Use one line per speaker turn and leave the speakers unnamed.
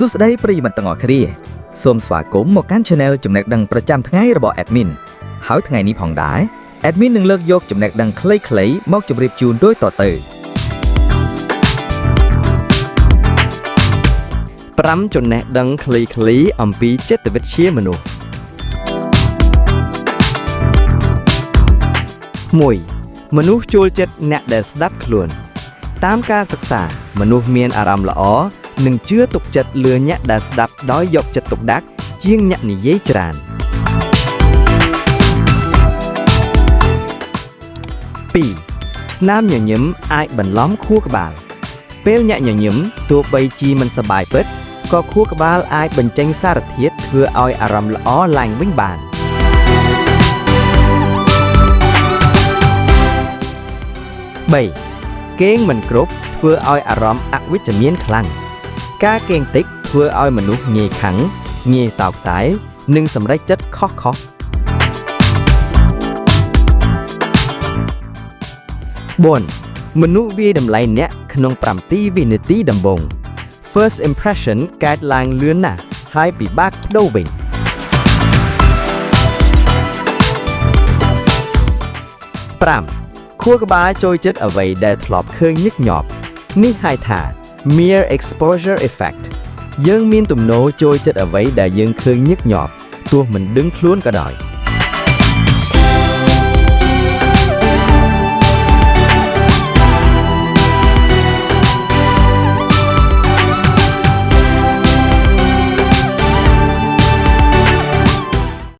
សួស្តីប្រិយមិត្តទាំងអស់គ្នាសូមស្វាគមន៍មកកាន់ Channel ចំណេះដឹងប្រចាំថ្ងៃរបស់ Admin ហើយថ្ងៃនេះផងដែរ Admin នឹងលើកយកចំណេះដឹងខ្លីៗមកជម្រាបជូនដូចតទៅ
5ចំណេះដឹងខ្លីៗអំពីចិត្តវិទ្យាមនុស្ស1មនុស្សចូលចិត្តអ្នកដែលស្ដាប់ខ្លួន តាមការសិក្សាមនុស្សមានអារម្មណ៍ល្អនិងជឿទុកចិត្តលើអ្នកដែលស្ដាប់ដោយយកចិត្តទុកដាក់ជាងអ្នកនិយាយច្រើន2ស្នាមញញឹមអាចបន្លំខួរក្បាល ពេលអ្នកញញឹមទោះបីជាមិនសប្បាយពិតក៏ខួរក្បាលអាចបញ្ចេញសារធាតុធ្វើឲ្យអារម្មណ៍ល្អឡើងវិញបាន3គេងមិនគ្រប់ធ្វើឲ្យអារម្មណ៍អវិជ្ជមានខ្លាំងការគេងតិចធ្វើឲ្យមនុស្សងាយខឹងងាយសោកសៅនិងសម្រេចចិត្តខុសៗ4មនុស្សវាយតម្លៃអ្នកក្នុង7វិនាទីដំបូង First impression កើតឡើងលឿនណាស់ហើយពិបាកប្ដូរវិញ5ខួរក្បាលចូលចិត្តអ្វីដែលធ្លាប់ឃើញញឹកញាប់នេះហៅថា mere exposure effect យើងមានទំនោរចូលចិត្តអ្វីដែលយើងឃើញញឹកញាប់ទោះមិនដឹងខ្លួនក៏ដោយ។